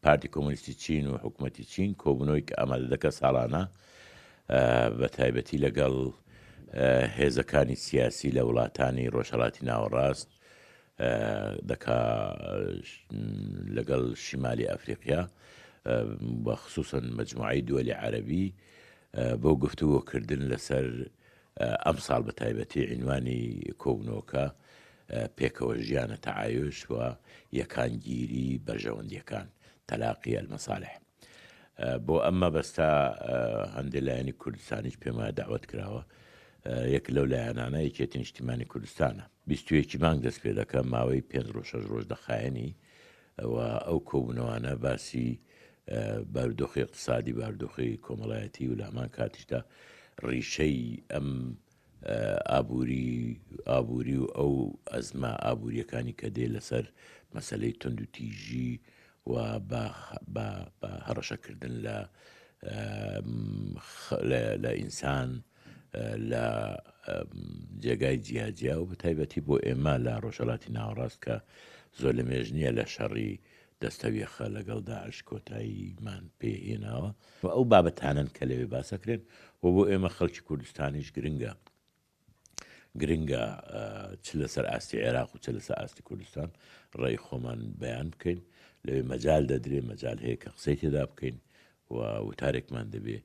پارتی کۆمۆنیستی چین و حکوومەتی چین کۆبوونەوەی کە ئامادە دەکە ساڵانە بە تایبەتی لەگەڵ هێزەکانی سیاسی لە وڵاتانی ڕۆژهەڵاتی ناوەڕاست دەکا لەگەڵ شیمالی ئەفریقیا بە خصوصا مجموعەی دووەلی عەرەبی بۆ گفتوگۆکردن لەسەر ئەمساڵ بە تایبەتی عینوانی کۆبوونەوەکە پێکەوە ژیانە تەعایش و یەکانگیری بەرژەوەندیەکان تەلاقی المصالح بۆ ئەم مەبەستە هەندێک لایەنی کوردستانیش پێم وایە دەعوەت کراوە یەک لەو لایەنانە یەکێتی نیشتیمانی کوردستانە 21 مانگ دەست پێ دەکە ماوەی پێنج ڕۆژ شەش ڕۆژ دەخایەنی و ئەو کۆبوونەوانە باسی بارودۆخی اقتصادی بارودۆخی کۆمەڵایەتی و لە هەمان کاتیشدا ڕیشەی ئەم ئابووری ئابووری و ئەو ئەزمە ئابووریەکانی کە دێ لەسەر مەسلەی توندوتیژی و بە بە هەڕەشەکردن لە لە ئینسان لە جێگای جیاجیا و بەتایبەتی بۆ ئێمە لە ڕۆژهەڵاتی ناوەڕاست کە زۆر لە مێژ نییە لە شەڕی دەستەویەخە لەگەڵ داعش کۆتاییمان پێ هێناوە و ئەو بابەتانەن کە لەوێ باسەکرێن و بۆ ئێمە خەڵکی کوردستانیش گرنگە گرنگە چ لەسەر ئاستی عێراق و چ لەسەر ئاستی کوردستان ڕێی خۆمان بەیان بکەین لەوێ مەجال دەدرێ مەجال هەیە کە قسەی تێدا بکەین و وتارێکمان دەبێ.